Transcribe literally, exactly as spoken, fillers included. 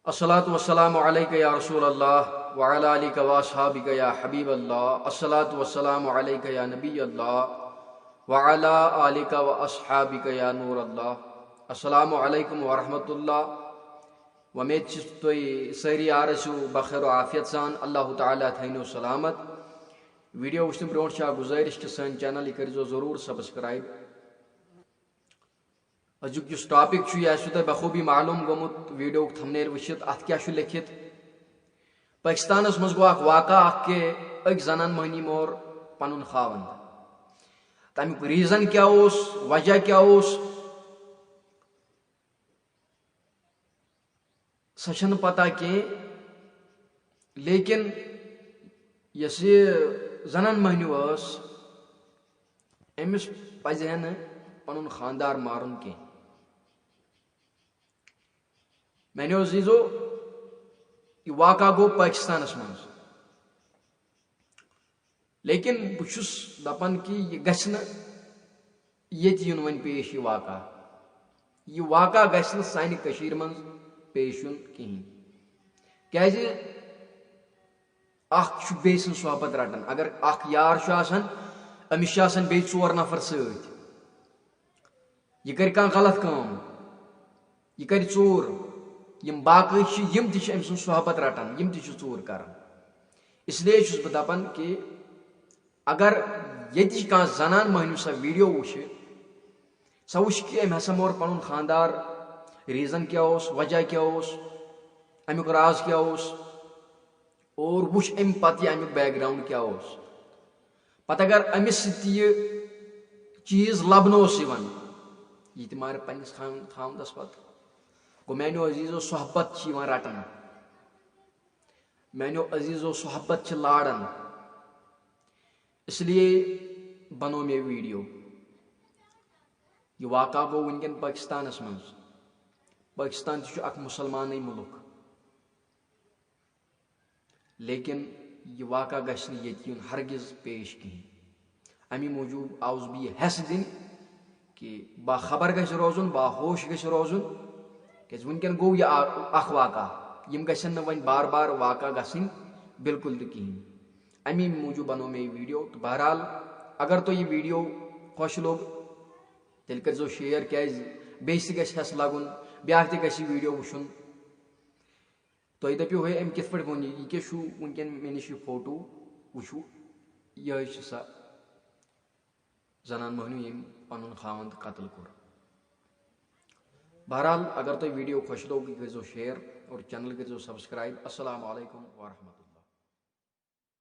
الصلاة والسلام عليك يا رسول الله وعلى آلك وأصحابك يا حبيب الله. الصلاة والسلام عليك يا نبي الله وعلى آلك وأصحابك يا نور الله. السلام عليكم ورحمة الله. وۄمید چھِ تُہۍ سٲری آرٲسِو بخیر و عافیت سان، اللہ تعالیٰ تھٲینو سلامت۔ ویڈیو وٕچھنہٕ برونٛٹھ چھِ اکھ گُزٲرِش کہِ سٲنۍ چینل یہِ کٔرۍزیو ضروٗر سبسکرائب۔ أزیُک یُس ٹاپک چھُ، یہِ آسِوٕ تۄہہِ بخوٗبی معلوٗم گوٚمُت ویڈیوُک تھمنیل وٕچھِتھ۔ اَتھ کیٛاہ چھُ لیٚکھِتھ؟ پٲکِستانَس منٛز گوٚو اکھ واقعہ اکھ کہِ أکۍ زنان مٔہنی مور پنُن خاوند۔ تَمیُک ریٖزن کیٛاہ اوس، وجہ کیٛاہ اوس، سۄ چھَنہٕ پتہ کینٛہہ، لیکن یۄس یہِ زنان مٔہنیو ٲس، أمِس پزِ ہے نہٕ پنُن خانٛدار مارُن کینٛہہ۔ میانیو عزیزو، یہِ واقعہ گوٚو پٲکِستانَس منٛز۔ لیکن بہٕ چھُس دَپان کہِ یہِ گژھِ نہٕ ییٚتہِ یُن وۄنۍ پیش یہِ واقعہ۔ یہِ واقعہ گژھِ نہٕ سانہِ کٔشیٖرِ منٛز پیش یُن کِہیٖنۍ۔ کیٛازِ اَکھ چھُ بیٚیہِ سٕنٛز صحبت رَٹان۔ اگر اَکھ یار چھُ آسان، أمِس چھِ آسان بیٚیہِ ژور نفر سۭتۍ۔ یہِ کَرِ کانٛہہ غلط کٲم، یہِ کَرِ ژوٗر، یِم باقٕے چھِ، یِم تہِ چھِ أمۍ سٕنٛز صحبت رَٹان، یِم تہِ چھِ ژوٗر کَران۔ اس لیے چھُس بہٕ دَپان کہِ اگر ییٚتِچ کانٛہہ زنان مٔہنیو سۄ ویڈیو وٕچھِ، سۄ وٕچھِ کہِ أمۍ ہسا مور پَنُن خانٛدار، ریٖزن کیٛاہ اوس، وجہ کیٛاہ اوس، اَمیُک راز کیٛاہ اوس، اور وٕچھ اَمہِ پتہٕ یہِ اَمیُک بیک گراوُنڈ کیٛاہ اوس۔ پتہٕ اگر أمِس سۭتۍ تہِ یہِ چیٖز لبنہٕ اوس یِوان، یہِ تہِ مارِ پننِس خان-، خاوندس پتہٕ۔ گوٚو میانیو عزیزو، صحبت چھِ یِوان رٹنہٕ۔ میانیو عزیزو، صحبت چھِ لاران۔ اس لیے بنوو مےٚ ویڈیو۔ یہِ واقعہ گوٚو وٕنکٮ۪ن پٲکِستانَس منٛز۔ پٲکِستان تہِ چھُ اکھ مُسلمانٕے مُلک۔ لیکن یہِ واقعہ گژھِ نہٕ ییٚتہِ یُن ہرگز پیش کِہیٖنۍ۔ اَمی موٗجوٗب آوُس بہٕ یہِ حٮ۪س دِنہِ کہِ باخبر گژھِ روزُن، باہوش گژھِ روزُن، کیٛازِ وٕنکٮ۪ن گوٚو یہِ اَ-، اَکھ واقعہ۔ یِم گژھن نہٕ وۄنۍ بار بار واقعہ گژھٕنۍ بِلکُل تہِ کِہیٖنۍ۔ اَمی موٗجوٗب بنوو مےٚ یہِ ویڈیو۔ تہٕ بہرحال، اگر تۄہہِ یہِ ویڈیو خۄش لوٚگ، تیٚلہِ کٔرۍزیو شیئر، کیٛازِ بیٚیِس تہِ گژھِ حٮ۪س لَگُن، بیٛاکھ تہِ گژھِ یہِ ویڈیو وٕچھُن۔ تۄہہِ دٔپِو، ہے، أمۍ کِتھ پٲٹھۍ ووٚن یہِ؟ یہِ کیٛاہ چھُو وٕنکٮ۪ن مےٚ نِش یہِ فوٹو؟ وٕچھِو، یِہوٚے چھِ سۄ زنان مٔہنیو، ییٚمۍ پنُن خاوند قتل کوٚر۔ بہرحال، اگر تۄہہِ ویڈیو خۄش لوٚگ، یہِ کٔرۍزیو شیئر اور چینل کٔرۍزیو سبسکرائب۔ السلام علیکم ورحمۃ اللہ۔